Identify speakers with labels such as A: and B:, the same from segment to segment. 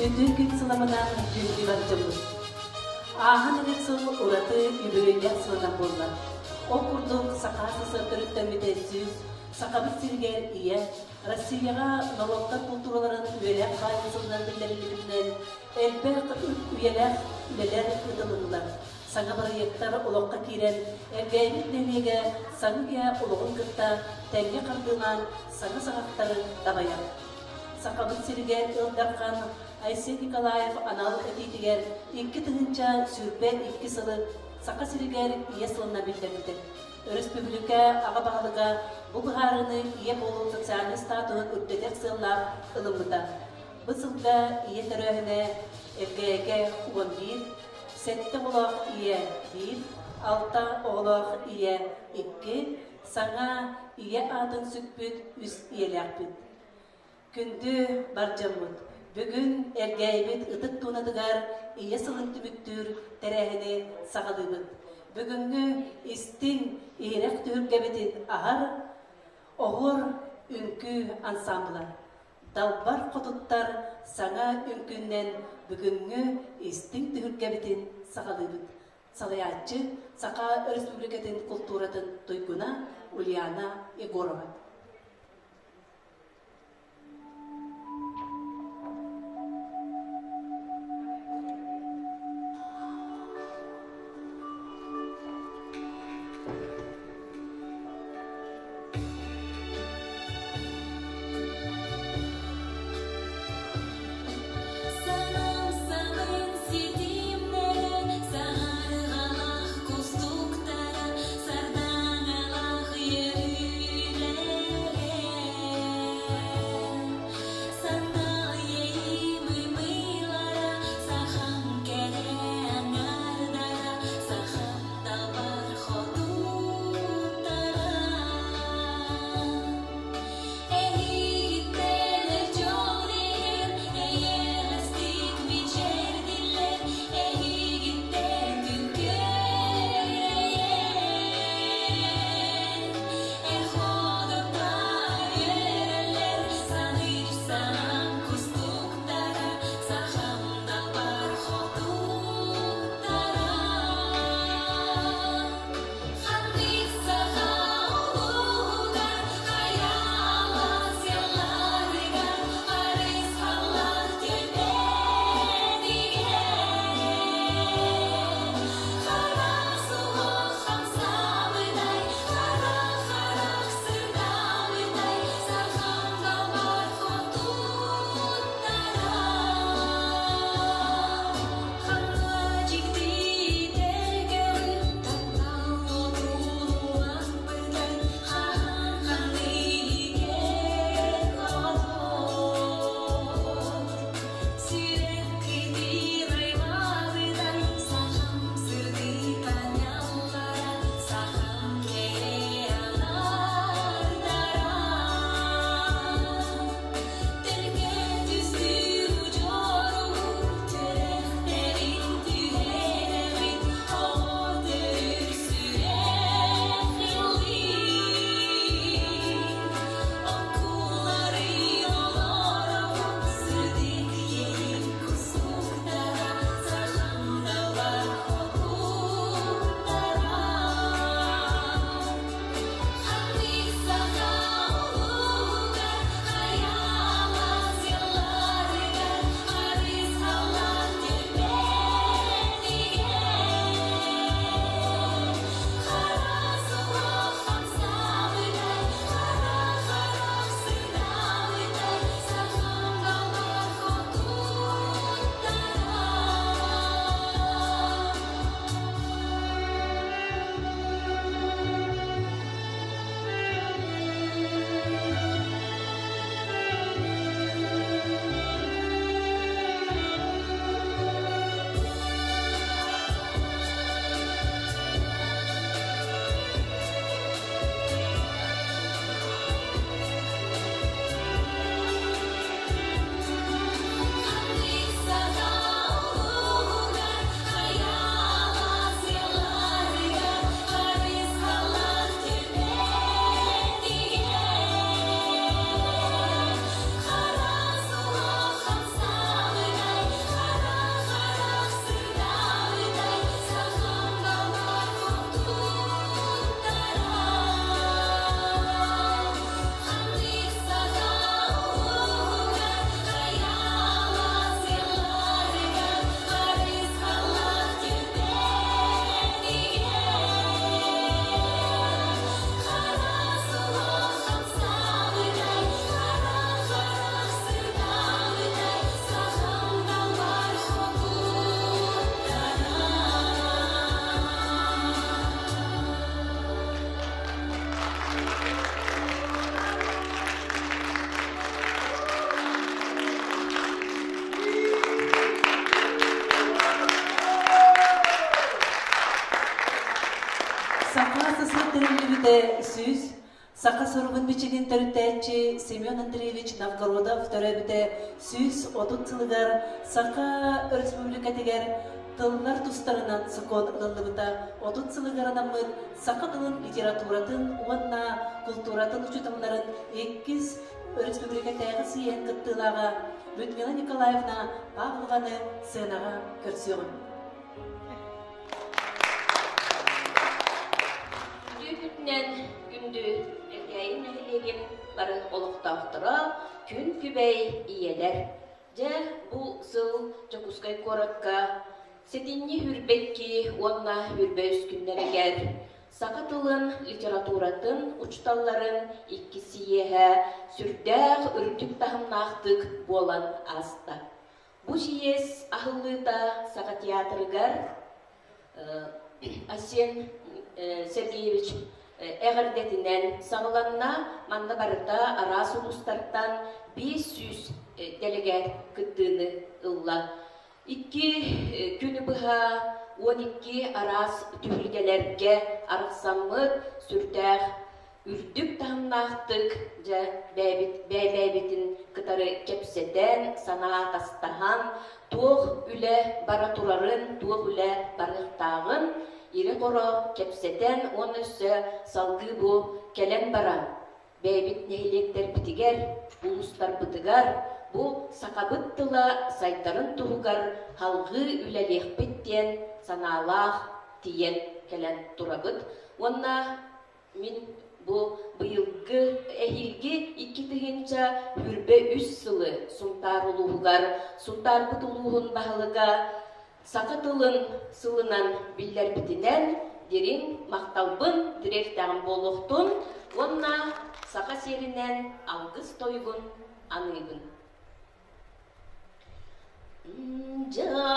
A: Үтүө күн сыламынан күндү бар дьоммут. Ааһан эрэр сыл ураты үбүлүөйдээх сылынан буолла. Ол курдук Саха СССР төрүттэммитэ 100, Сахабыт сиригэр Ийэ, Россияҕа норуоттар култуураларын үйэлээх баайын сылынан биллэриллибитинэн элбэх үйэлээх үлэлэр ыытылыннылар. Саҥа бырайыактар олоххо киирэн, Элгээйибит нэһилиэгэ саҥа үйэ олоҕун кытта тэҥҥэ хардыылаан саҥа саҕахтары дабайар. Сахабыт сиригэр Ил Дархан Айсен Николаев анал этиитигэр 2022 сылы Саха сиригэр Ийэ сылынан биллэрбитэ. Өрөспүүбүлүкэ аҕа баһылыга бу быһаарыыны ийэ буолуу социальнай статуһун үрдэтэр сыаллаах ылыммыта. Бу сылга ийэ төрөөһүнэ Элгээйигэ 11, сэттэ оҕолоох ийэ биир, алта оҕолоох ийэ икки, саҥа ийэ аатын сүкпүт үс ийэлээхпит. Күндү бар дьоммут, бүгүн Элгээйибит ытык туонатыгар Ийэ сылын түмүктүүр тэрээһини саҕалыыбыт. Бүгүҥҥү истиҥ, иһирэх түһүлгэбитин аһар Оһуор үҥкүү ансаамбыла Далбар хотуттар саҥа үҥкүүннэн бүгүҥҥү истиҥ түһүлгэбитин саҕалыыбыт. Салайааччы Саха Өрөспүүбүлүкэтин култууратын туйгуна Ульяна Егорова.
B: Санам-самын ситимнэрэ, саһарҕалаах кустуктара, сардаҥалаах үөрүүлэрэ.
A: төрөөбүтэ 100, саха суругун бичигин төрүттээччи Семен Андреевич Новгородов төрөөбүтэ 130 сылыгар Саха Өрөспүүбүлүкэтигэр тыллар тустарынан сокуон ылыллыбыта 30 сылыгар анаммыт саха тылын литературатын уонна култууратын учууталларын иккис өрөспүүбүлүкэтээҕи съеһин кыттыылааҕа Людмила Николаевна Павлованы сценаҕа көрсүөҕүм.
C: Үтүө күнүнэн күндү Эркээйи нэһилиэгин бары олохтоохторо, күн күбэй ийэлэр. Дьэ, бу сыл Дьокуускай куоракка сэтинньи 22 уонна 23 күннэригэр саха тылын, литературатын учууталларын иккис сийиэһэ сүрдээх үрдүк таһымнаахтык буолан ааста. Бу сийиэс аһыллыыта Саха театрыгар Асен Сергеевич эҕэрдэтинэн саҕаланна. Манна барыта араас улуустартан 500 дэлэгээт кыттыыны ылла. Икки күнү быһа 12 араас түһүлгэлэргэ арахсаммыт сүрдээх үрдүк таһымнаахтык дьэ бэйэбит бэйэ-бэйэбитин кытары кэпсэтэн, санаа атастаһан, туох үлэ бара турарын, туох үлэ барыахтааҕын ирэ-хоро кэпсэтэн уонна өссө салгыы бу кэлэн баран бэйэбит нэһилиэктэрбитигэр, улуустарбытыгар бу сахабыт тыла сайдарын туһугар салҕыы үлэлиэхпит диэн санаалаах тиийэн кэлэн турабыт. Уонна Мин бу быйылгы эһиилги 2023 сылы Сунтаар улууһугар Сунтаарбыт улууһун баһылыга саха тылын сылынан биллэрбитинэн дириҥ махталбын тириэртэҕим буолуохтун уонна саха сиэринэн алгыс тойугун аныыбын.
A: Людмила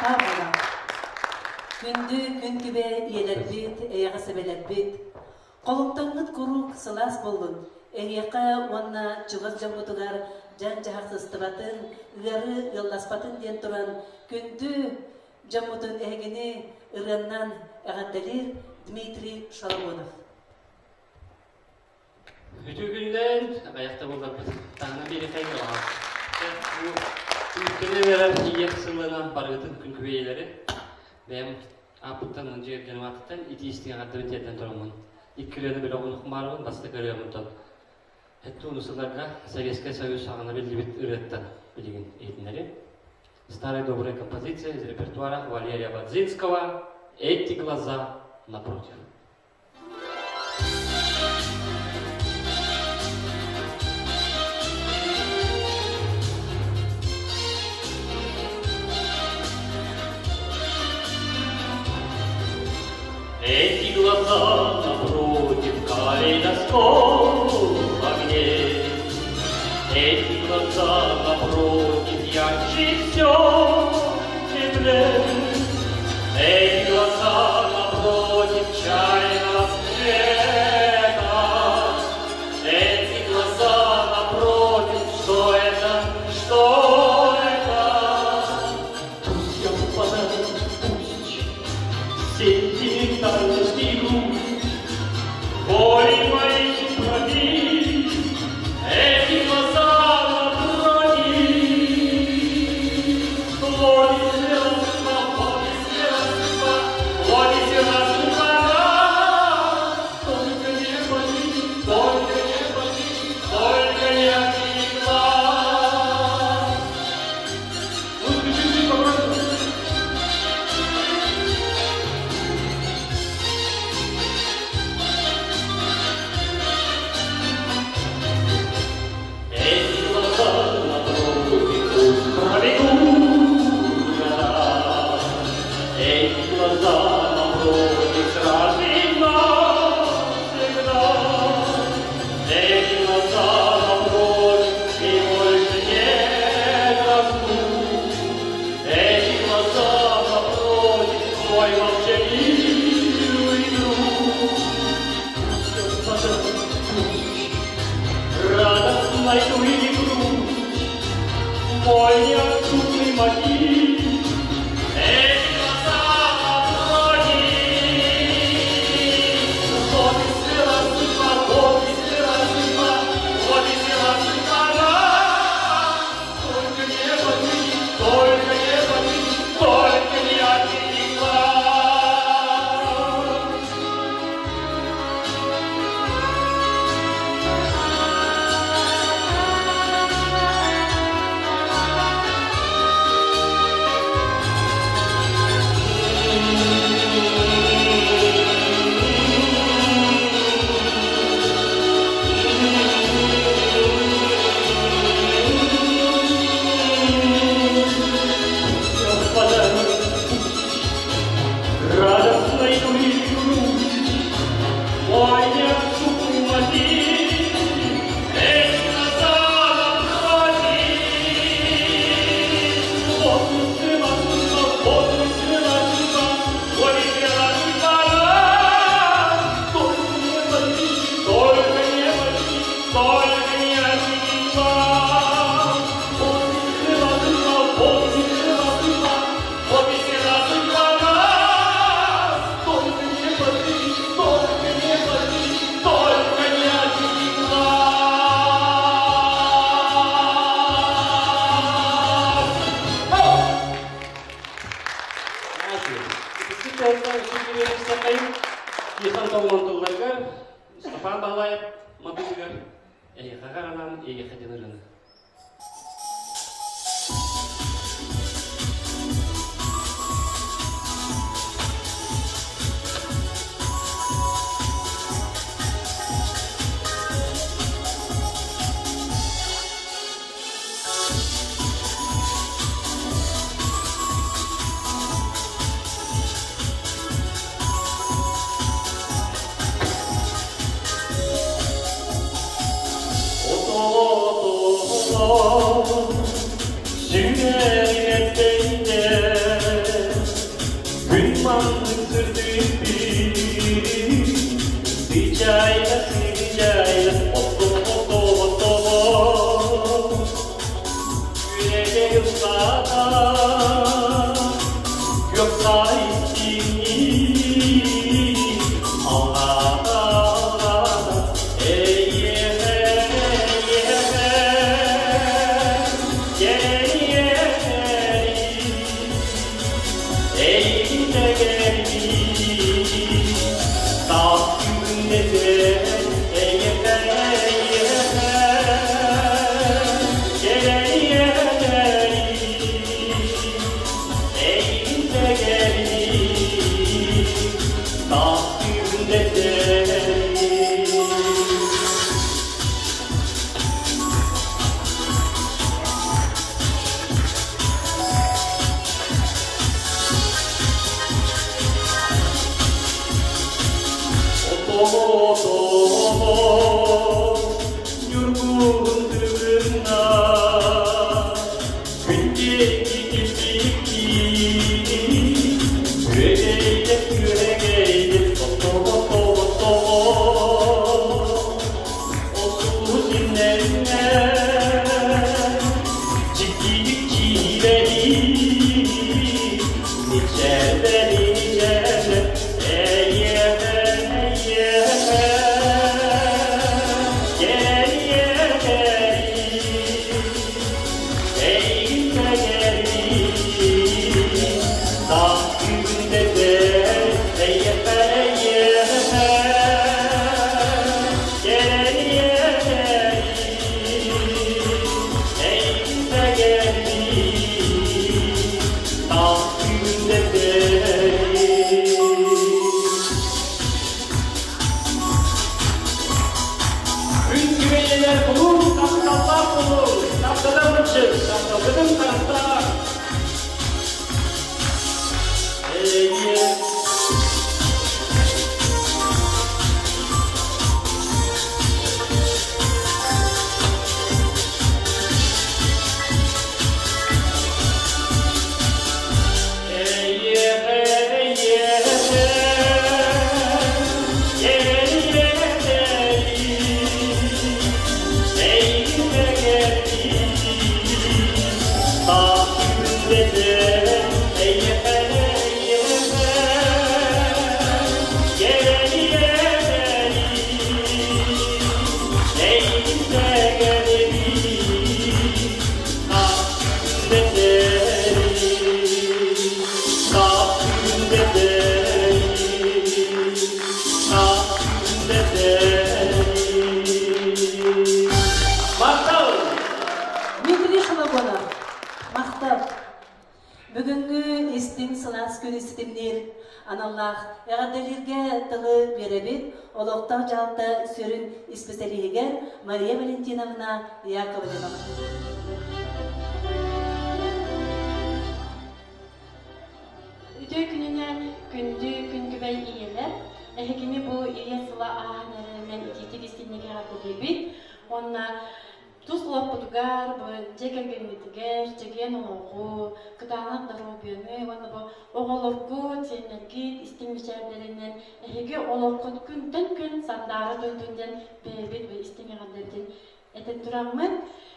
A: Павлова. Күндү күн күбэ ийэлэрбит, эйэҕэс эбэлэрбит, холумтаҥҥыт куруук сылаас буоллун, эһиэхэ уонна чугас дьоммутугар дьаҥ-дьаһах сыстыбатын, ыарыы ыалласпатын диэн туран, күндү дьоммутун эһигини ырыаннан эҕэрдэлиир Дмитрий Шаламонов.
D: Үтүө күнүнэн, аҕыйахта буолларбыт, таһынан биэриэхэй баҕа. Түмүктэнэн эрэр ийэ сылынан барыгытын күн күбэйэлэри бэйэм ааппыттан уон дьиэ кэргэним аатыттан итии истиҥ эҕэрдэбин тиэрдэн тураммын икки ырыаны бэлэх уунук бастакы ырыабын Хэттууну сылларга Советскай Союз саҕана биллибит ырыаттан билигин иһитиннэри. Старая добрая композиция из репертуара Валерия Бадзинского «Эти глаза напротив». Эти глаза напротив калейдоскоп огней. Эти глаза напротив ярче все теплее. Эти глаза напротив чайного света. Эти глаза напротив, что это, что это? Пусть я попадаю, пусть сентиментальность и грусть воли моей пробить эти глаза напротив. Ловит судьба, ловит судьба, ловит судьба, только не боли, только не боли, только не глаз. Музыку чуть-чуть попрошу. Эти глаза напротив пусть проведут года. Эти глаза напротив сразы навсегда. Эти глаза напротив и больше не растут. Эти глаза напротив мой молчаливый друг. Пусть радостно иду или грусть, мой неотступный мотив. Эти глаза напротив, вот и свела судьба, вот и свела судьба, вот и свела судьба нас. Только не подведи, только не подведи, только не отведи глаз. Радостно иду или грусть, мой неотступный мотив. Эти глаза напротив. Вот и свела судьба, вот и свела судьба, вот и свела судьба нас. Только не подведи, только не подведи, только не отведи глаз. Вот и свела судьба, вот и свела судьба, вот и свела судьба нас. Только не подведи, только не подведи, только не отведи глаз. Тихон Толмонтулларга, Степан Балаев, Мадыгар, Эйхаҕа анаан эйиэхэ диэн ырыаны. Ото Эйигин кэлбит, таас күннэтэ эйиэхэ эйиэхэ кэлэйиэхэ эйигин кэлбит, таас күннэтэ. Ньургуһун тыгынна, күн диэки килбиккин, күөгэйдэ күөгэйдэ, тото-тото-тото, оту симнэннэ, чиккидик чиибэли, ничээбэли ничээбэ, эйиэхэ эйиэхэ, кэлиэхэли, эйигин кэлии, таас күндэтэ, эйиэхэ эйиэхэ, кэлиэхэли, эйигин кэлии, таас күндэтэ. Күн күбэйэлэр кулууп тапталлаах буолуҥ, тапталан ыччыт, тапталгытын харыстааҥ. Эйиэ. Эйиэхэ, эйиэхэ, Махтал!
A: Дмитрий Шологонов, махтал! Бүгүҥҥү истиҥ сылаас күн ситимниир аналлаах эҕэрдэлииргэ тылы биэрэбит олохтоох дьаһалта сүрүн исписэлииһигэр Мария Валентиновна Яковлеваҕа.
E: Үтүө күнүнэн күндү күн-күбэй ийэлэр, эһигини бу ийэ сыла ааһан эрэринэн итиитик истиҥник эҕэрдэлиибит уонна тус олохпутугар, бу дьиэ кэргэҥҥитигэр чэгиэн олоҕу, кытаанах доруобуйаны уонна бу оҕолоргут, сиэннэргит истиҥ мичээрдэринэн эһиги олоххут күнтэн күн сандаара турдун диэн бэйэбит бу истиҥ эҕэрдэбитин этэн тураммыт,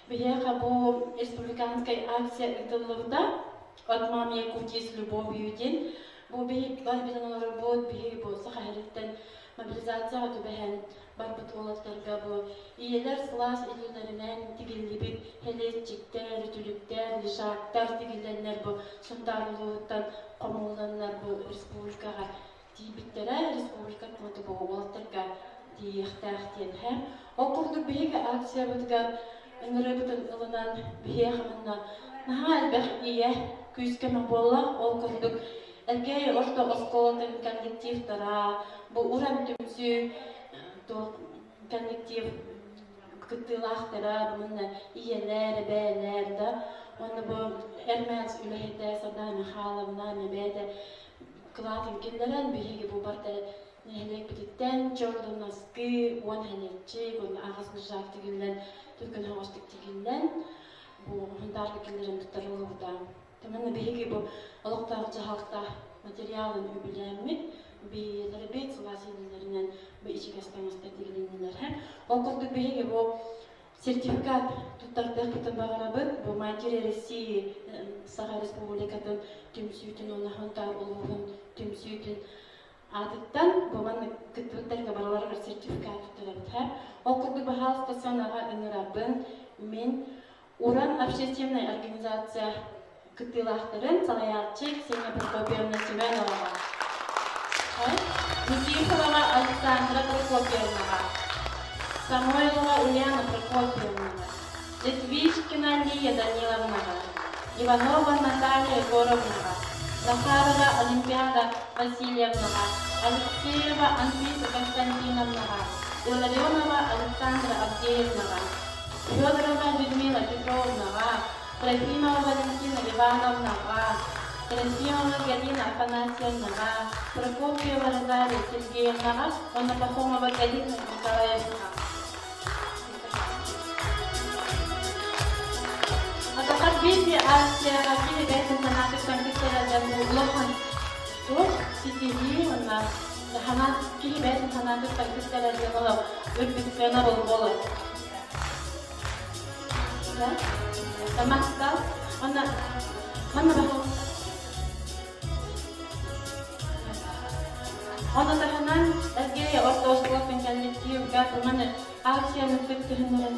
E: биһиэхэ бу республиканскай акция ыытыллыбыта «От мам Якутии с любовью» диэн. Бу биһи бар билэн олорорбут, биһи бу Саха сириттэн мобилизацияҕа түбэһэн барбыт уолаттарга бу ийэлэр сылаас илиилэринэн тигиллибит хэлиэччиктэр, үтүлүктэр, лишактар тигиллэннэр бу Сунтаар улууһуттан хомулланнар бу республикаҕа тиийбиттэрэ, республика бу уолаттарга тиийиэхтээх диэн һэ. Ол курдук биһиги акциябытыгар ыҥырыыбытын ылынан биһиэхэ манна наһаа элбэх ийэ күүс-көмө буолла. Ол курдук Элгээйи орто оскуолатын коллективтара, бу Уран түмсүү туох коллектив кыттыылаахтара, манна ийэлэр, эбээлэр да, уонна бу Эрмэс үлэһитэ Сардана Михайловна эбээтэ кылаатын киллэрэн биһиги бу барда нэһилиэкпититтэн чордоноскы уон хэнэччик уонна аҕыс нажав тигиллэн түргэн оҕостук тигиллэн бу хантаарга киллэрэн туттарыллыбыта. Тамана биһиги бу олохтоох дьаһалта материалын үбүлээммит биилэрбит сылаас илиилэринэн бу ичигэс таҥастар тигилиннилэр. Ол курдук биһиги бу Сертификат туттардыахпытын баҕарабыт. Бу Матери России Саха Республикатын түмсүүтүн уонна Сунтаар улууһун түмсүүтүн аатыттан бу маннык кыттыбыттарга барыларыгар сертификат туттарабыт. Ол курдук баһаалыста сыанаҕа ыҥырабын. Мин Уран общественная организация кыттыылаахтарын салайааччы Ксения Прокопьевна Семеноваҕа, Никифорова Александра Прокопьевнаҕа, Самойлова Ульяна Прокопьевнаҕа, Литвишкина Лия Даниловнаҕа, Иванова Наталья Егоровнаҕа, Захарова Олимпиада Васильевнаҕа, Алексеева Анфиса Константиновнаҕа, Илларионова Александра Авдеевнаҕа, Федорова Людмила Петровнаҕа, Трофимова Валентина Ивановнаҕа, Трофимова Галина Афанасьевнаҕа, Прокопьева Розалия Сергеевнаҕа уонна Пахомова Галина Николаевнаҕа. Атахар биир акцияҕа кини бэйэтин санаатыттан кыттарарга улахан туох ситиһии уонна киһи бэйэтин санаатыттан кыттарарга олох үрдүк сыанабыл буолар. Махтал. Онно манна Ону таһынан Эргиэй орто оскуолатын коллективга маны акцияны кыттыһыннаран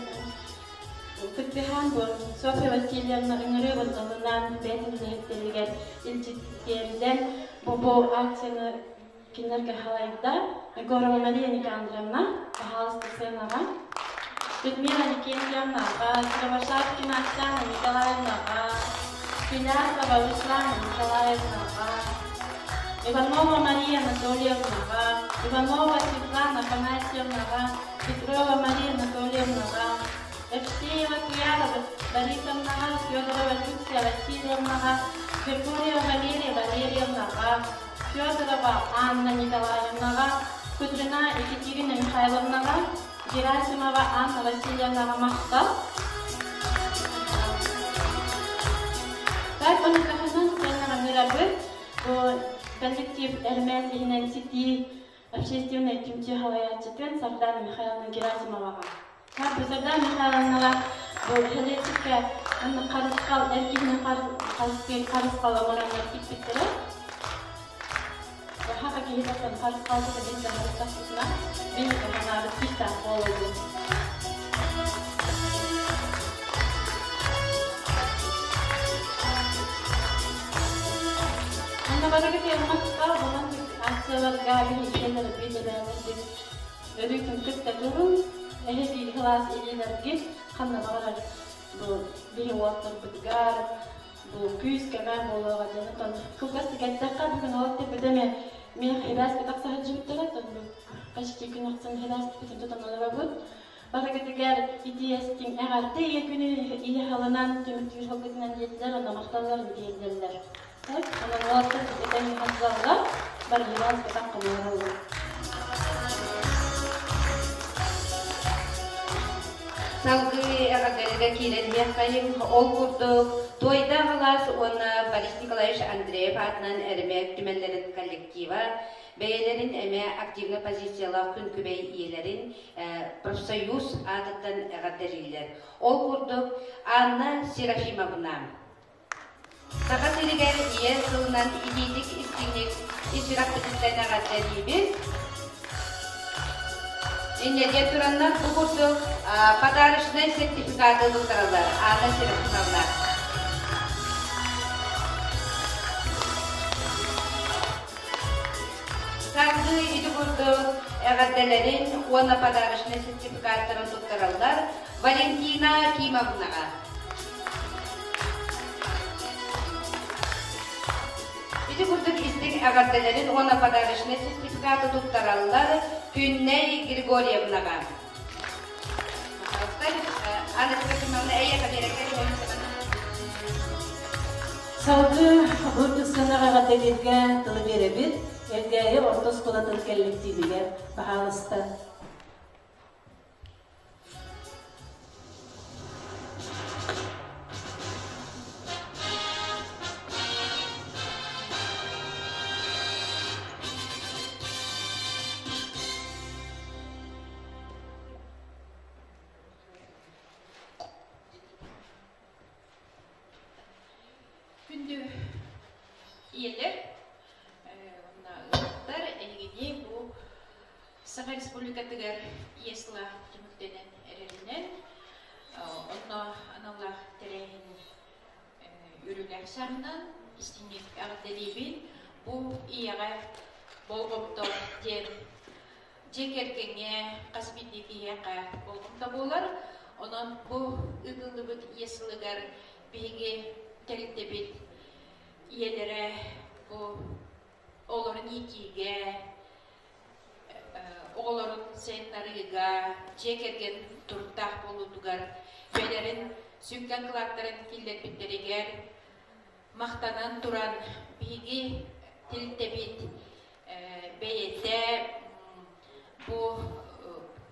E: кыттыһан бу Софья Васильевна ыҥырыыбын ылынан бэйэтин үлэһиттэригэр илдьиттэрдэн бу бу акцияны Кинилэргэ халайда Егорова Мария Никандровна, пожалуйста, сценаҕа. Людмила Никитьевнаҕа, Кривошапкина Оксана Николаевнаҕа, Филятова Руслана Николаевнаҕа, Иванова Мария Анатольевнаҕа, Иванова Светлана Афанасьевнаҕа, Петрова Мария Анатольевнаҕа, Евсеева Туяра Борисовнаҕа, Федорова Люция Васильевнаҕа, Григорьева Валерия Валерьевнаҕа, Федорова Анна Николаевнаҕа, Кудрина Екатерина Михайловнаҕа, Герасимова Анна Васильевнаҕа махтал. Так, ону таһынан сценаҕа ыҥырабыт. Бу коллектив Эрмэс иһинэн ситии общественнай түмсүү салайааччытын Сардана Михайловна Герасимоваҕа. Бу Сардана Михайловнаҕа бу хэлиэчиккэ харысхал, эр киһини харыстыыр харысхал оҥороннор тикпиттэрэ. Хаха киһи тахсан харысхалбыта биллэ харыстахпытына, биһиги санаабыт күүстээх буолуо. Онно барыгыт махтал, онон акцияларга биһиги биир Өрүүтүн кытта турун, эһиги кылаас илиилэргит ханна баҕарар бу биһи уолаттарбытыгар бу күүс-көмө буолуоҕа диэн оттон кылгастык эттэххэ бүгүн уолаттарбыт эмиэ миэхэ хибээскэ тахса сылдьыбыттара оттон почти күн ахсын хибээспитин тутан олоробут. Барыгытыгар итии-истиҥ эҕэрдэ ийэ күнү ийэ халынан түмүктүүр сылгытынан диэтилэр онно махталларын тиэрдэллэр. Онон уолаттар этэн хасылаллар, бары хибээскэ тахханаллар.
C: Салгыы эҕэрдэлэргэ киирэн иһиэххэйиҥ. Ол курдук, Туойдаах алаас уонна Борис Николаевич Андреев аатынан Эрмэк түмэллэрин коллектива бэйэлэрин эмэ активнай позициялаах күн күбэй ийэлэрин профсоюз аатыттан эҕэрдэлииллэр. Ол курдук, Анна Серафимовна Саха сиригэр ийэ сылынан итиитик истиҥник ис сүрэхпититтэн эҕэрдэлиибит. Инньэ диэн тураннар бу курдук подарочнай сертификаты туттараллар Анна Серафимовна. Салгыы ити курдук эҕэрдэлэрин уонна подарочнай сертификаттарын туттараллар Валентина Кимовнаҕа. Ити курдук истиҥ эҕэрдэлэрин уонна подарочнай сертификаты туттараллар Күннэй Григорьевнаҕа. Анна Серафимовна, эйиэхэ биэрэккэ
A: Салгыы бу сыанаҕа эҕэрдэлииргэ тылы биэрэбит. Элгээйи орто оскуолатын кэлликтиибигэр, баһаалыста.
F: Күндү ийэлэр уонна ыаллар эһигини бу Саха Республикатыгар ийэ сыла түмүктэнэн эрэринэн, онно аналлаах тэрээһин Үрүлээх саһынан истиҥник эҕэрдэлиибин. Бу ийэҕэ болҕомто диэн дьиэ кэргэҥҥэ хас биирдии киһиэхэ болҕомто буолар. Онон бу ыытыллыбыт ийэ сылыгар биһиги тэрилтэбит ийэлэрэ бу оҕолорун иитиигэ, оҕолорун сайыннарыыга, дьиэ кэргэн туруктаах буолуутугар бэйэлэрин сүҥкэн кылааттарын киллэрбиттэригэр махтанан туран биһиги тэрилтэбит бэйэтэ бу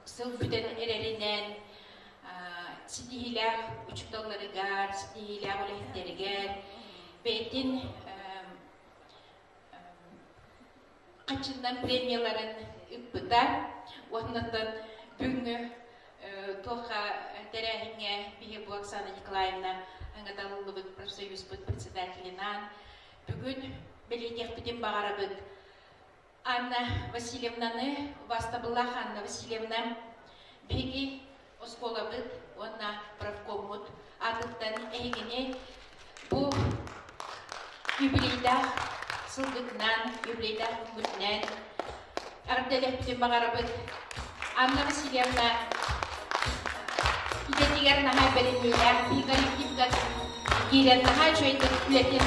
F: сыл бүтэн эрэринэн ситиһиилээх учууталларыгар, ситиһиилээх үлэһиттэригэр бэйэтин хаччыннан премияларын ыппыта. Уоннаттан бүгүҥҥү туохха тэрээһиҥҥэ биһи бу Оксана Николаевна аҥаталыллыбыт профсоюзпут председателинаан бүгүн бэлиэтиэхпитин баҕарабыт. Анна Васильевнаны, убаастабыллаах Анна Васильевна, биһиги оскуолабыт уонна профкоммут аатыттан эһигини бу юбилейдаах сылгытынан, юбилейдаах күҥҥүтүнэн эҕэрдэлэхпитин баҕарабыт. Анна Васильевна идэтигэр наһаа бэриниилээх, биһи коллективка киирэн наһаа үчүгэйдик үлэтин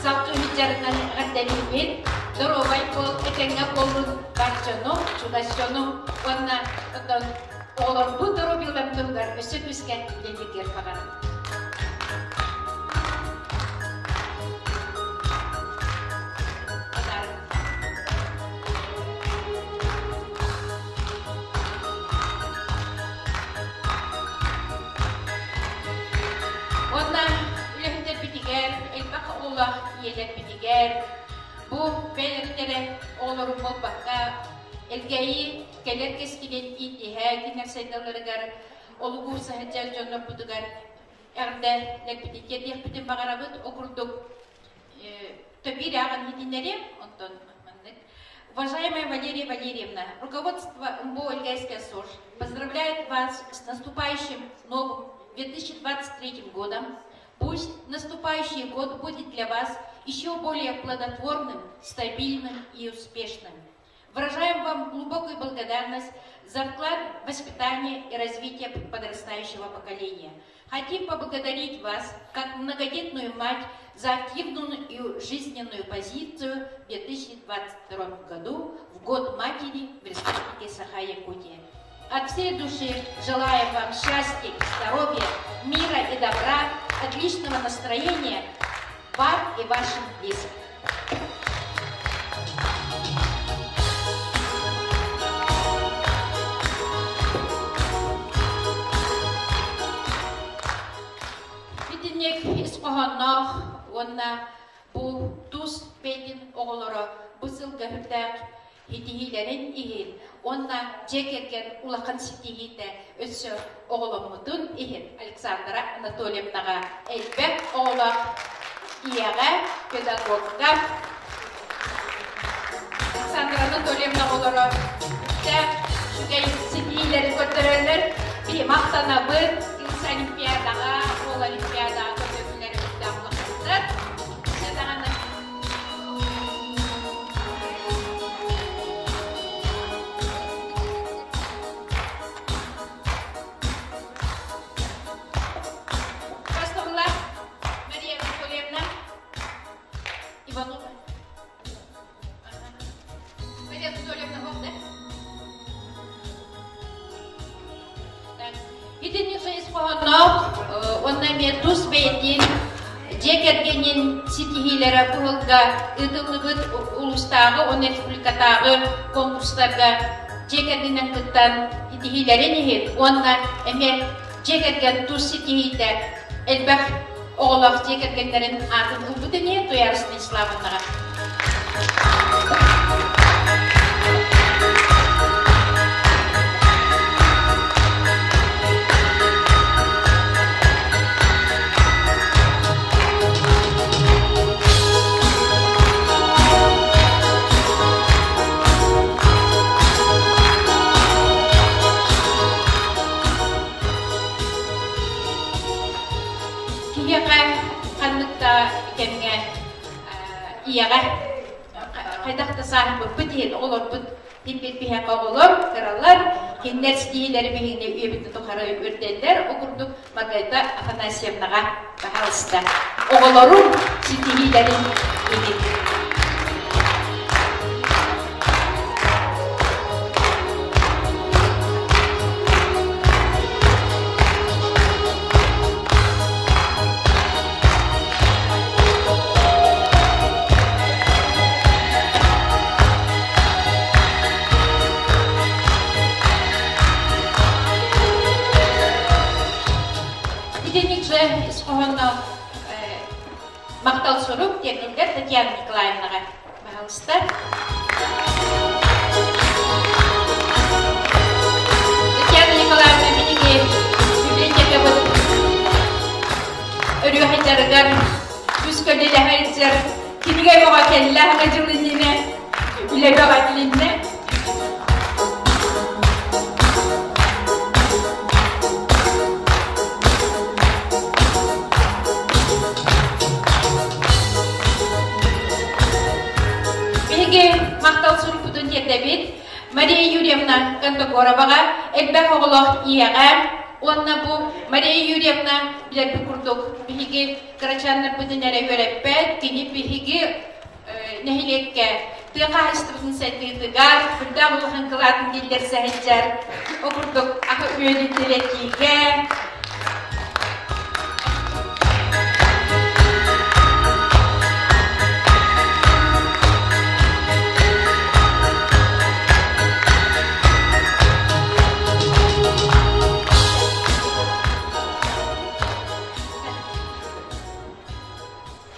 F: салгыы сылдьарынан эҕэрдэлиибит. Доруобай буол, этэҥҥэ буоллун бар дьону, чугас дьону уонна оттон оҕолорбут доруобуйаларын туһугар өссө күүскэ үлэлииргэр баҕарабыт. Уонна үлэһиттэрбитигэр, элбэх оҕолоох ийэлэрбитигэр бу бэйэлэрин эрэ оҕолорун буолбакка, Элгээйи кэлэр кэскилин иитиһэ кинилэр сайдалларыгар олугу саһыдьар дьоннорбутугар эҕэрдэлэрбитин тиэрдиэхпитин баҕарабыт. Ол курдук Төбиир ааҕан иһитиннэри, онтон маннык. Уважаемая Валерия Валерьевна, руководство МБО Элгээйская СОЖ поздравляет вас с наступающим новым 2023 годом. Пусть наступающий год будет для вас еще более плодотворным, стабильным и успешным. Выражаем вам глубокую благодарность за вклад в воспитание и развитие подрастающего поколения. Хотим поблагодарить вас, как многодетную мать, за активную и жизненную позицию в 2022 году, в Год матери в Республике Саха-Якутия. От всей души желаем вам счастья, здоровья, мира и добра, отличного настроения вам и вашим близким. Итинник ис хоһоонноох уонна бу тус бэйэтин оҕолоро бу сылга үрдээх итиһиилэрин иһин уонна дьиэ кэргэн улахан ситиһиитэ өссө оҕоломмутун иһин Александра Анатольевнаҕа элбэх оҕолоох ийэҕэ, педагогка Александра Анатольевна оҕолоро үктээх үчүгэй ситиһиилэри көрдөрөллөр. Биһи махтанабыт Кыыс Олимпиадаҕа, Уол Олимпиадаҕа көрдөрүүлэрэ үрдээх улахаттар. Дьэ даҕаны Бастабыла Мария Анатольевна Иванова. Мария Анатольевна да? Итинник хайысхаһонноох уонна эмиэ тус бэйэтин дьиэ кэргэнин ситиһиилэрэ быһылга ыытыллыбыт улуустааҕы уонна республикатааҕы конкурстарга дьиэ кэргэнинэн кыттан ситиһиилэрин иһин уонна эмиэ дьиэ кэргэн тус ситиһиитэ элбэх оҕолоох дьиэ кэргэннэрин аатын ылбыт иһин Туйаара Станиславовнаҕа. Киһиэхэ ханнык да Ийэҕэ хайдах да сааһырбыппыт иһин оҕолорбут тимбит биһиэхэ оҕолор кыралар, кинилэр ситиһиилэри биһигини үйэбитин тухары үрдэллэр. Ол курдук Маргарита Афанасьевнаҕа пожалуйста, оҕолорум ситиһиилэрин иһин. Итинник же ис хоһоонноох махтал сурук тиэрдиллэр Татьяна Николаевнаҕа. Пожалуйста. Татьяна Николаевна биһиги библиотекабыт өрүөһэйдэригэр үс көлүлэһэ илдьэр кинигэ бөҕө кэллэ аһаҥа дьыл иннинэ үлэ бөҕө тилиннэ. Биһиги махтал сурукпутун тиэрдэбит Мария Юрьевна Кондогороваҕа, элбэх оҕолоох ийэҕэ уонна бу Мария Юрьевна билэрбит курдук биһиги кырачааннарбытын эрэ үөрэппэт, кини биһиги нэһилиэккэ тыа хаһаайыстыбатын сайдыытыгар үрдээх улахан кылаатын киллэрсэ сылдьар. Ол курдук аһы үөлүн дэлэтиигэ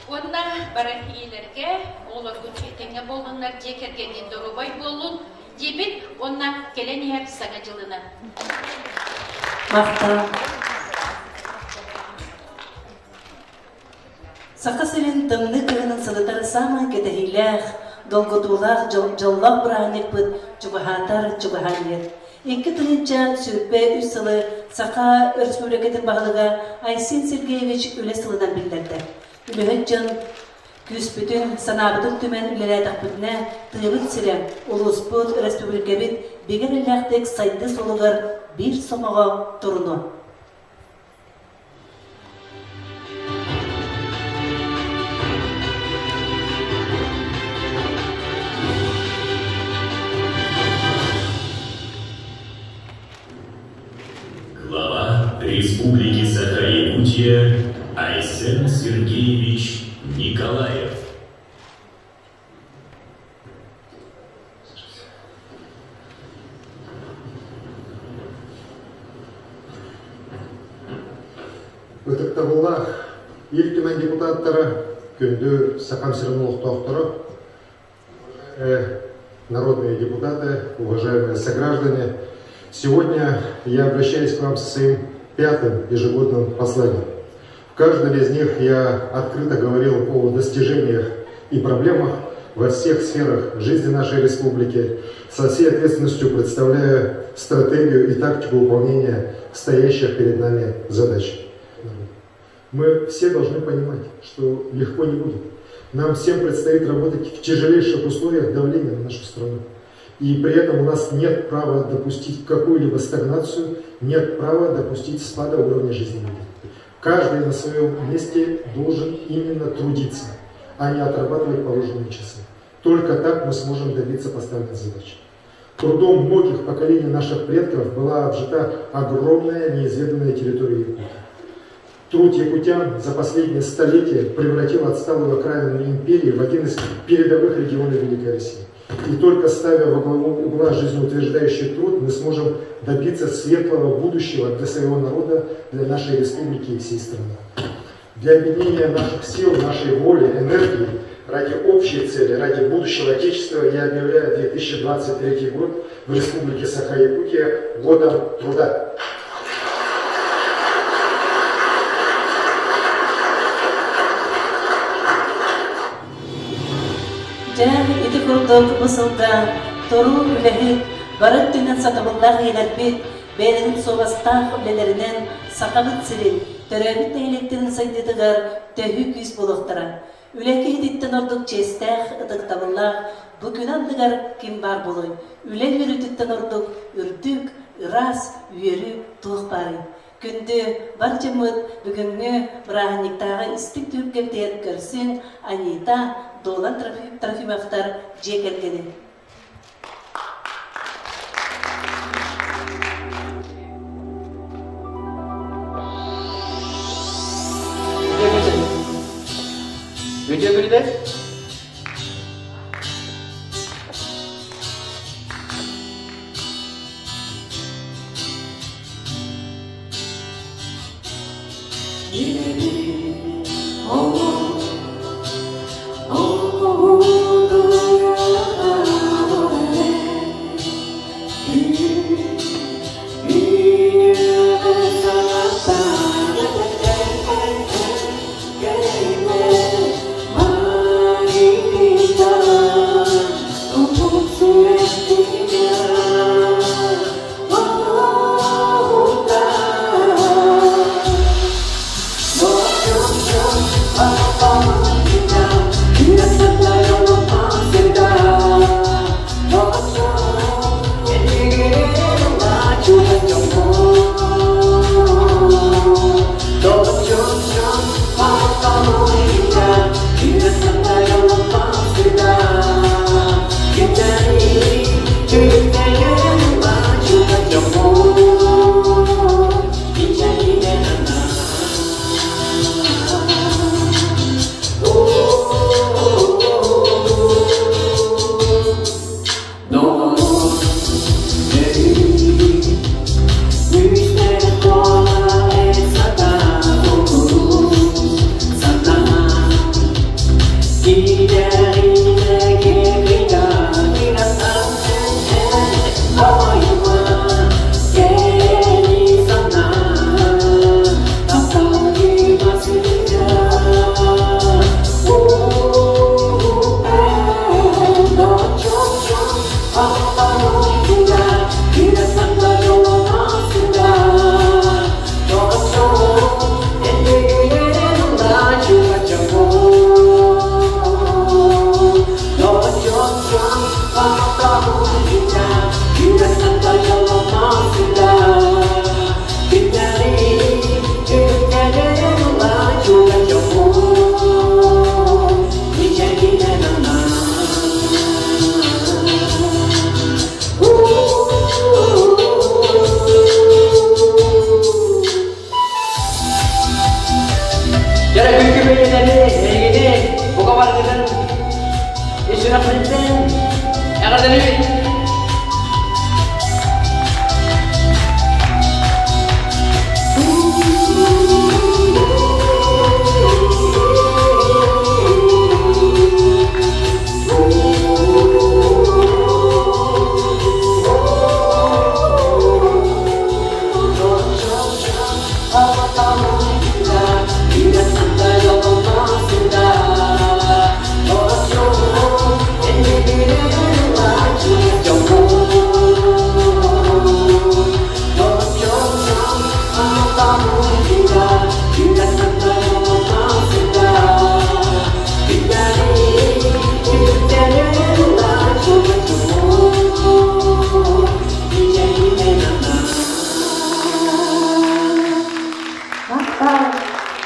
F: Уонна бары ийэлэргэ оҕолоргут этэҥҥэ буоллуннар, дьиэ кэргэҥҥит доруобай буоллун диэбит уонна кэлэн иһэр Саҥа дьылынан.
A: Махтал. Саха сирин тымныы кыһынын сылытар саамай кэтэһиилээх, долгутуулаах дьоллоох бырааһынньыкпыт чугаһаатар чугаһаан иһэр. 2023 сылы Саха Өрөспүүбүлүкэтин баһылыга Айсен Сергеевич үлэ сылынан биллэрдэ. Үлэһит дьон күүспүтүн, санаабытын түмэн үлэлээтэхпитинэ, тыабыт сирэ, улууспут, өрөспүүбүлүкэбит бигэ эрэллээхтик сайдыы суолугар биир сомоҕо турунуо.
G: Глава Республики Саха-Якутия Айсен Сергеевич Николаев.
H: Ытыктабыллаах Ил Түмэн депутаттара, күндү Сахам сирин олохтоохторо, народные депутаты, уважаемые сограждане, сегодня я обращаюсь к вам со своим пятым ежегодным посланием. В каждом из них я открыто говорил о достижениях и проблемах во всех сферах жизни нашей республики, со всей ответственностью представляя стратегию и тактику выполнения стоящих перед нами задач. Мы все должны понимать, что легко не будет. Нам всем предстоит работать в тяжелейших условиях давления на нашу страну. И при этом у нас нет права допустить какую-либо стагнацию, нет права допустить спада уровня жизни людей. Каждый на своем месте должен именно трудиться, а не отрабатывать положенные часы. Только так мы сможем добиться поставленных задач. Трудом многих поколений наших предков была обжита огромная неизведанная территория Якутии. Труд якутян за последние столетия превратил отсталую окраину империи в один из передовых регионов Великой России. И только ставя во главу угла жизнеутверждающий труд, мы сможем добиться светлого будущего для своего народа, для нашей республики и всей страны. Для объединения наших сил, нашей воли, энергии ради общей цели, ради будущего Отечества я объявляю 2023 год в Республике Саха-Якутия годом труда.
A: Дьэ, ити курдук бу сылга туруу үлэһит, бары өттүнэн сатабыллаах ийэлэрбит бэйэлэрин суобастаах үлэлэринэн Сахабыт сирин, төрөөбүт нэһилиэктэрин сайдыытыгар төһүү күүс буолуохтара. Үлэ киһититтэн ордук чиэстээх, ытыктабыллаах бу күн анныгар ким баар буолуой? Үлэ үөрүүтүттэн ордук үрдүк, ыраас үөрүү туох баарый? Күндү бар дьоммут бүгүҥҥү бырааһынньыктааҕы истиҥ түһүлгэбитигэр көрсүҥ Анита, Дуолан Трофимовтар дьиэ кэргэнин.
I: Үтүө күнүнэн. Дьэ, күnkү бэйэлэри, эһигини, бука барыгытын ис сүрэхпититтэн эҕэрдэлиибит!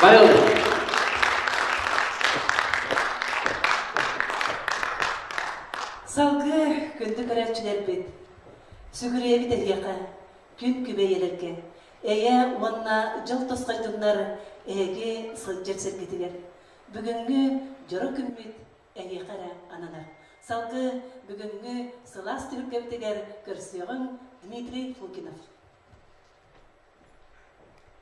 I: Байыл.
A: Салгыы күндү көрөөччүлэрбит, сүгүрүйэбит эһиэхэ, күн күбэйэлэргэ, эйэ уонна дьол тосхойдуннар эһиги сылдьар сиргитигэр. Бүгүҥҥү дьоро күммүт эһиэхэ эрэ ананар. Салгыы бүгүҥҥү сылаас түһүлгэбитигэр көрсүөҕүҥ Дмитрий Фукинов.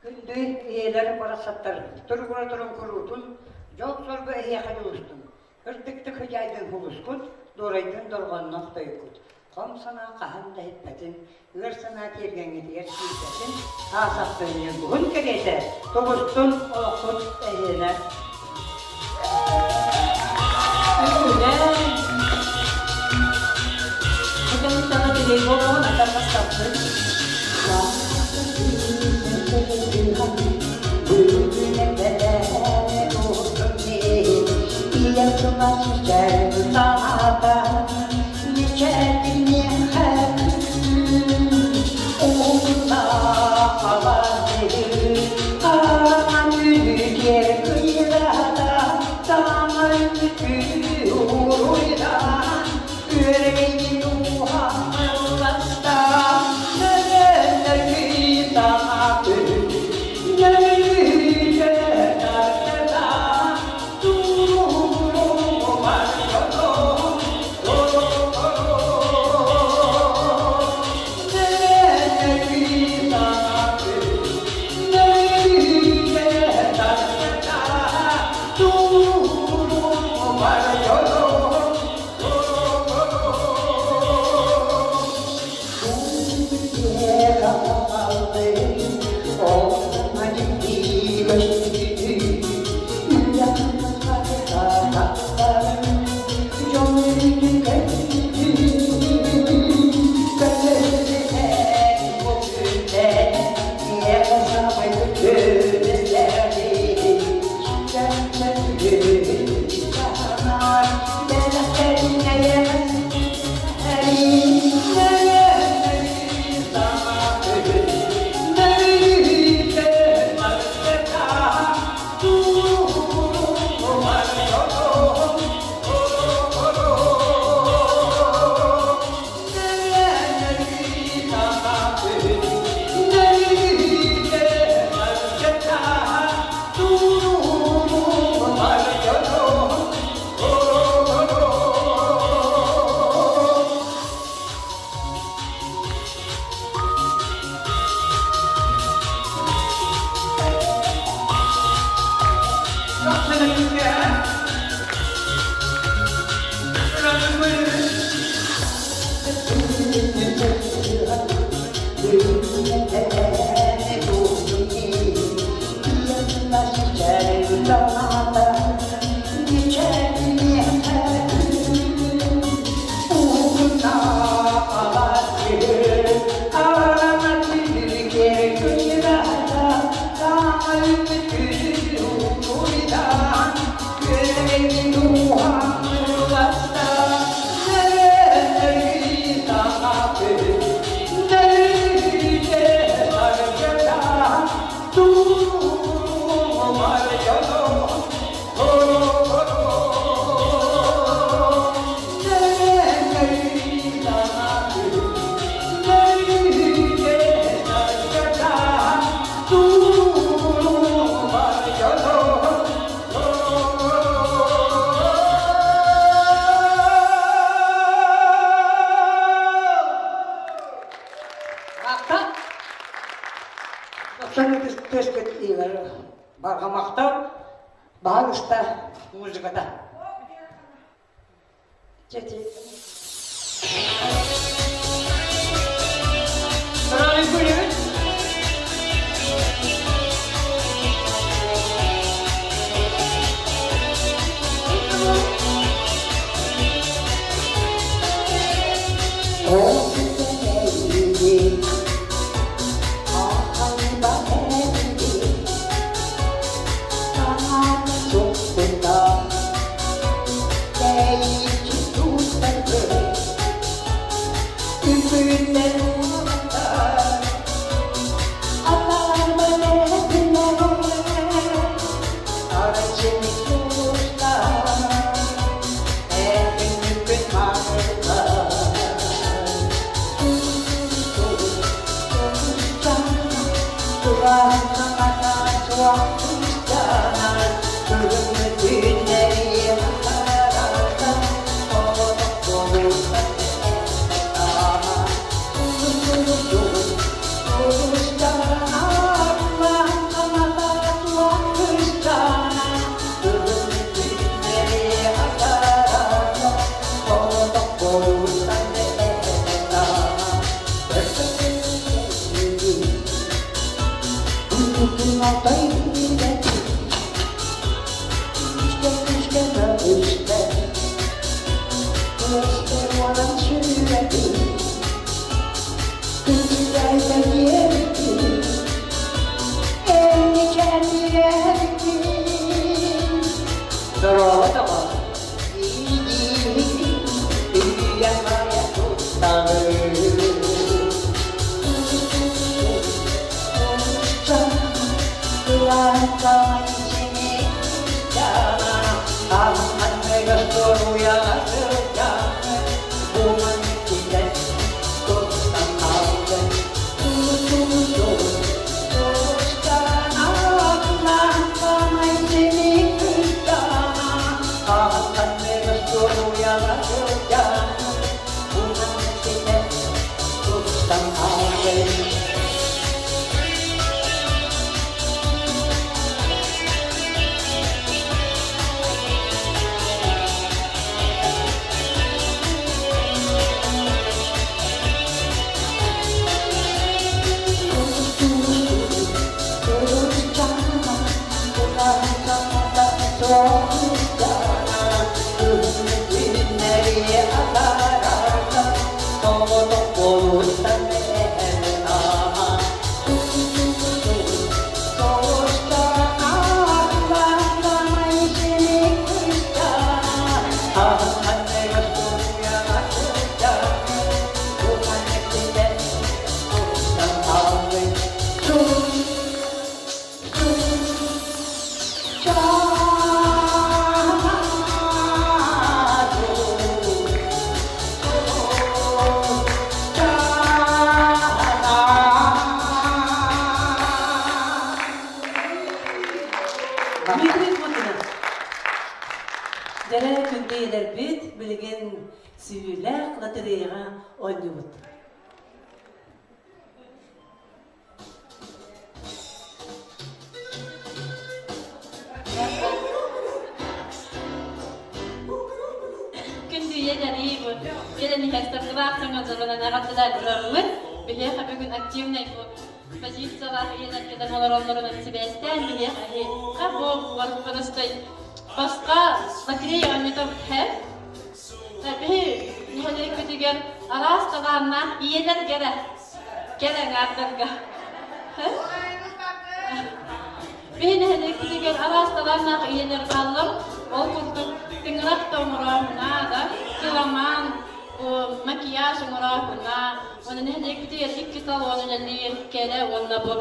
J: Күндү ийэлэр барахсаттар, туругура турун куруутун, дьол-соргу эһиэхэ дьулустун. Ырдыктык хыдьаайдын хулускут, дуорайдын дорҕоонноох тойуккут. Хом санаа хаһан да иһиппэтин, ыар санаа тиэргэҥҥитигэр киирбэтин, аасахтын ньургуһун кэриэтэ, тубустун олоххут эһиэнэ.
A: Үҥкүүлээн, бу кэнниттэн тилэй буолуоҕун атар бастаппыт. Дмитрий Путинов. Дьэрэ күндү ийэлэрбит билигин сүүйүүлээх лотереяҕа оонньуубут.
E: Күндү ийэлэрии бу кэлэн иһэр саргылаах саҥа дьылынан эҕэрдэлээн тураммыт биһиэхэ бүгүн активнай бу позициялаах ийэлэр кэлэн олороллорунан сибээстээн биһиэхэ эһиэхэ бу барыстай босхо лотерея оонньото һэ биһи нэһилиэкпитигэр араас талааннаах ийэлэр кэрэ кэрэ аҥаардарга Биһи нэһилиэкпитигэр араас талааннаах ийэлэр бааллар. Ол курдук тыҥырах да оҥорооһуна да, кыламаан, макияж оҥорооһуна, уонна нэһилиэкпитигэр икки салон үлэлиир кэрэ уонна бу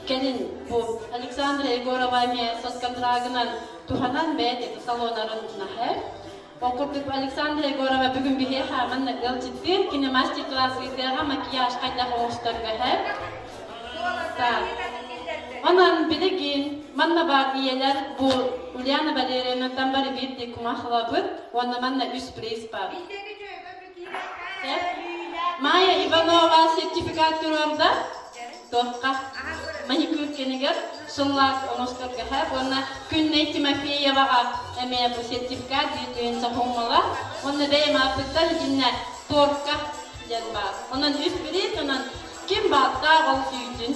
E: кэлин бу Александра Егорова эмиэ соцконтрагынан туһанан бэйэтэ салонарын наһэ. Ол курдук Александра Егорова бүгүн биһиэхэ манна ыалдьыттыыр, кини мастер-класс ыытыаҕа макияж хайдах оҥосторго һэ. Так. Онон билигин манна баар ийэлэр бу Ульяна Валерьевнаттан бары биирдии кумахлабыт уонна манна үс приз бар. Майя Иванова сертификат туруорда. Туохха? Маникюр кэнигэр сыллаах оҥосторго һэ уонна Күннэй Тимофееваҕа эмиэ бу сертификат биир сахуммала уонна бэйэм ааппыттан итиннэ тортка диэн баар. Онон үс приз, онон ким бааттаах ол сүүтүн.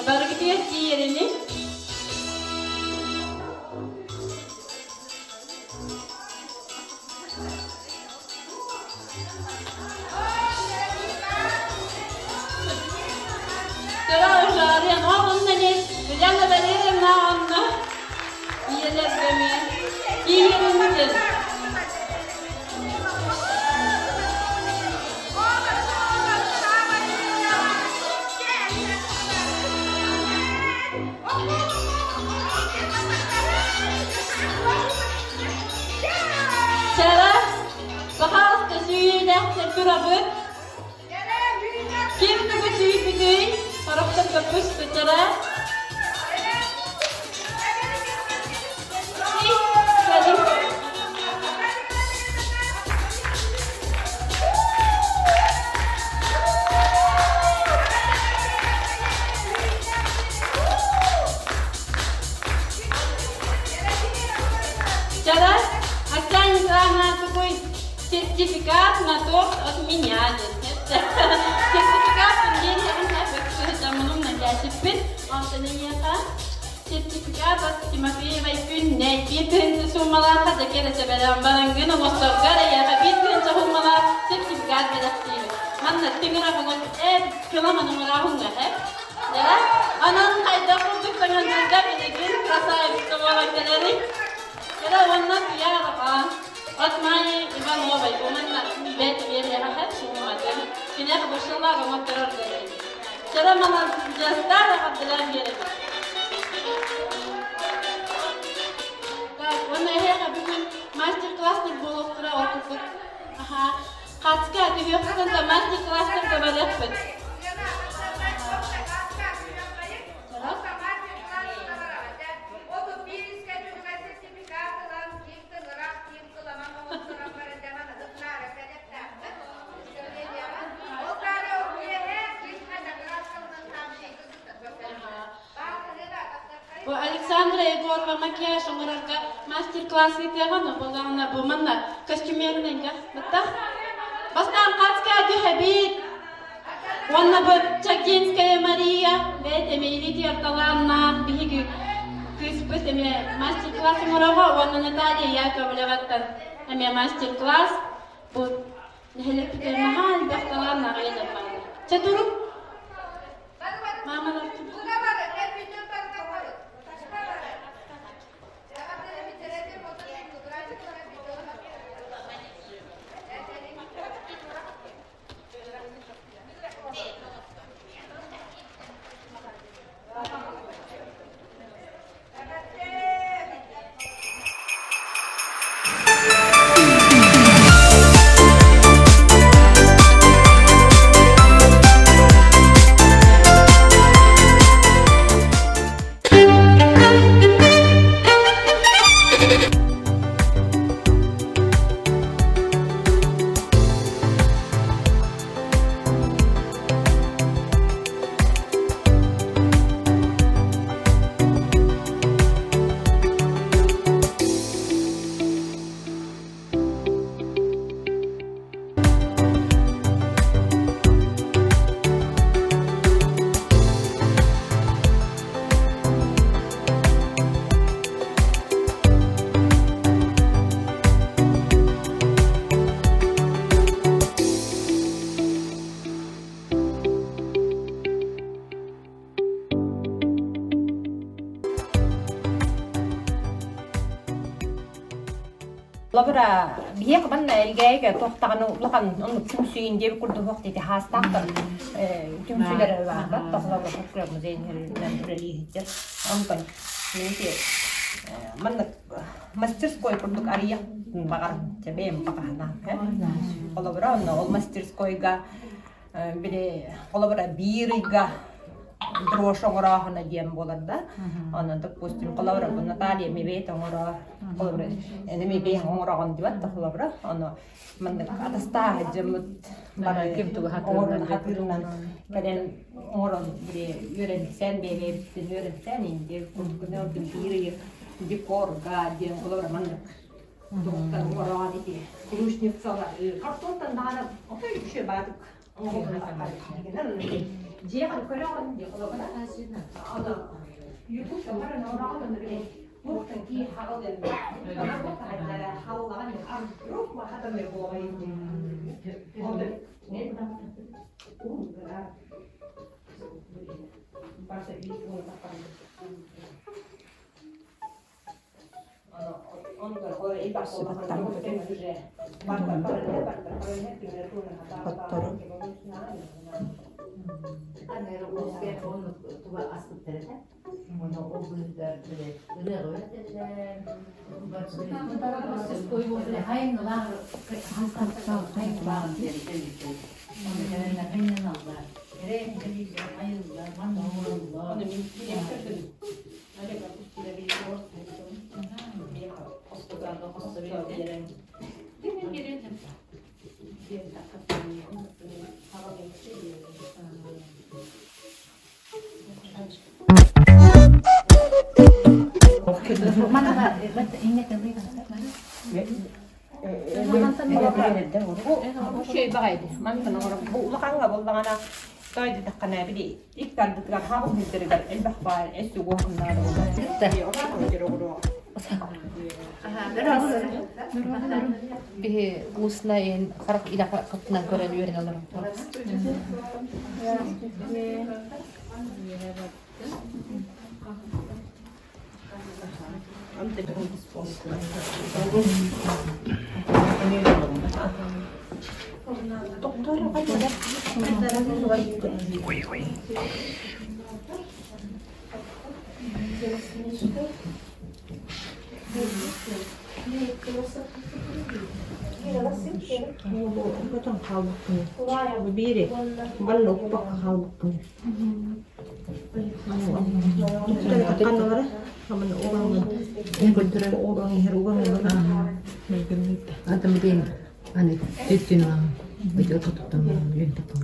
E: Барыгытыгар тиийэрини Тыра ужаарыан онно не Ульяна Валерьевна онно ийэлэргэме тиийэринитин Чара, пожалуйста, сүүйүүлээх турабыт. Ким тугу сүүйбүтүй? Сорохтор көппүс чара. Чара, Оксана Николаевна такой сертификат на торт от меня. Сертификат Сертификат от Тимофеевой күннэй биир тыһыынча суумалаахха да кэрэ барангын оҥосторгор эйиэхэ биир тыһыынча суумалаах сертификат бэлэхтиибит. Манна тыҥырах эр кыламан оҥорооһуҥҥа һэ. Дьэ, онон хайдах курдук таҥандырга билигин красавица буолан кэлэрий. Кэрэ уонна туйаараҕа от Майи Ивановой уонна бэт биэриэхэ сууматын. Киниэхэ бу сыллаах оҥотторор дэнин. Чара маладьыастар эҕэрдэлээн биэрэбит. Так, уонна эһиэхэ бүгүн мастер-класстар буолуохтара ол курдук. Аха. Хацка түһүөххүтүн да мастер-класстарга барыахпыт. Бу Александра Егорова макияж оҥорорго мастер-класс ыытыаҕын, буоллаҕына бу манна костюмернайга баттах. Бастаан хацка түһэбит. Уонна бу Чагдинская Мария бэйт эмиэ илиитигэр талааннаах биһиги кыыспыт эмиэ мастер-класс оҥороҕо уонна Наталья Яковлеваттан эмиэ мастер-класс. Бу нэһилиэкпитигэр наһаа элбэх талааннаах ийэлэр бааллар. Чэ турук. Мамалар
K: Лабыра биһиэхэ манна Элгээйигэ туох даҕаны улахан оннук түмсүүн диэбит курдук суох диэти хаастаахтар түмсүүлэр баарбат тохлобура фольклор музейын үлэлии сылдьар. Онтон ити маннык мастерской курдук арыйах баҕар бэйэм баҕаһына холобура онно ол мастерскойга били холобура биир ыйга дрожь оҥорооһуна диэн буолар да онон допустим холобура бу Наталья эмиэ оҥороор холобура эми бэйэҥ оҥороҕун диэбэт да холобура ону маннык атастааһы дьоммут бары
A: ким тугу
K: оҥорон хатыырынан кэлэн оҥорон били үөрэнсэн бэйэбитин үөрэнсэн инди курдук биир ыйы декорга диэн холобура маннык туохтан оҥороон ити рушницалар картонтан даҕаны отой үчүгэй баатык дьиэҕин көрөҕүн дии холобура аны ютубка баран оҥороҕун ону били туохтан кии хаҕыл диэн халлаҕан рук махатамай буолай
L: Хоттору
K: Улахаҥҥа буоллаҕына той диэтэххинэ били икки ардытыгар хаабыл сирдэригэр элбэх баар эс угуһуннаары
F: Биһи устна ин харах илэ хаттынан көрөн үөрэн олорон.
L: Ой, ой.
K: Потом хаалбыккын. Биири балла укпакка хаалбыккын. Ханналара хаман угаҥын көрдөрөр угаҥ иһэр угаҥ
L: Ата билин аны түттүн быйыл тутуттан билин тутун.